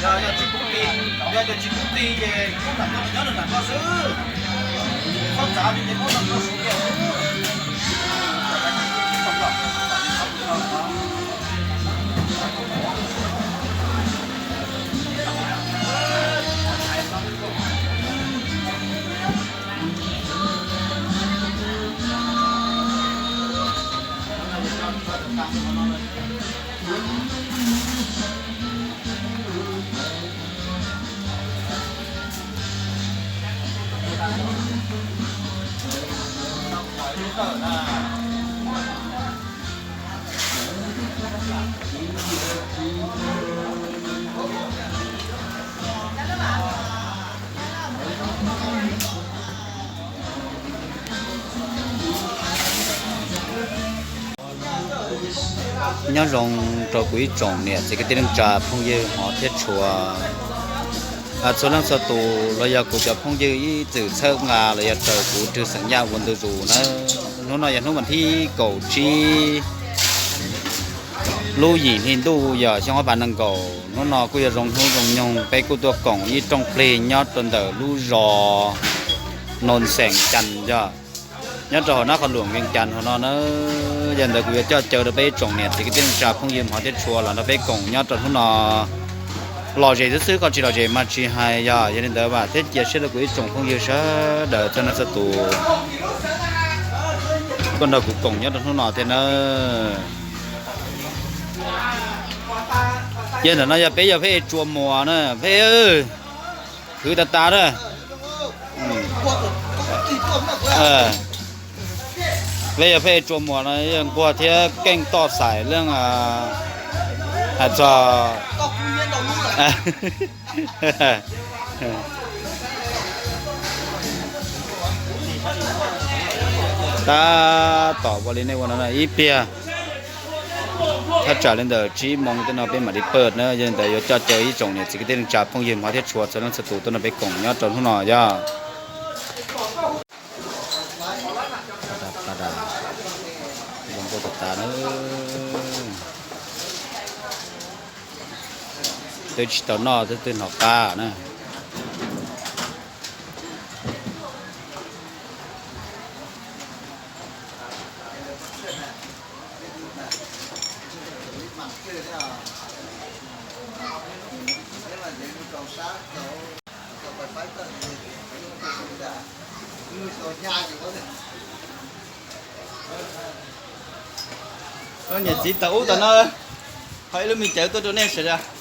Yog, yog tsis pub ti, yog tias tsis pub ti ces muab nram koj nyob nram koj xwb. Txhob txav li ces muab nram koj xwb. Nyob zoo rau kuv ib tsoom niam txiv kwv tij neej tsa phooj ywg hmov thiab tshua, txhua leej txhua tus los yog kuv cov phooj ywg ib txwm txhawb nqa los yog raws kuv Rwg Xeem Yaj ua ntu zus na. Hnub no yog hnub vas thib kaum tsib lub yim hli ntuj yog xyoo ob phav nees nkaum. Hnub no kuj yog zoo hnub zoo nyoog peb kuj tuaj koom ib rooj plig nyob rau ntawm lub zos Noos Xeem Cas yog nyob rau hauv nab qhov luam Vees Cas hauv no na. Yog ntawd kuv yuav coj caw rau peb ib tsoom niam txiv kwv tij neej tsa phooj ywg hmov thiab tshua los nrog peb koom nyob rau hnub no. Lom zem xwb xwb, koj tsis lom zem mas tsis hais yog. Yog li ntawd vam thiab cia siab rau kuv ib tsoom phooj ywg sawv daws txhua leej txhua tus koj nrog kuv koom nyob rau hnub no thiab na. Yog ntawm no yog peb yog Pheb Tsua Muas na, Pheb, khwv tas tas na. Peb yog Pheb Tsua Muas no yog nquag thiab keej toj xaim leej hais txog tab tom ua li nej ua no ib pliag thaj tsam li ntawm tsib moos tej no peb mam li pawg na. Yog li ntawd yuav coj caw ib tsoom niam txiv kwv tij neej tsa phooj ywg hmov thiab tshua txhua leej txhua tus tuaj nrog peb koom nyob rau hnub no yog. Twb tsis tau noj twb twb hnov qab na. Niam txiv tau ub tau no, ho ib lub me cawv tuaj rau nej sawv daws.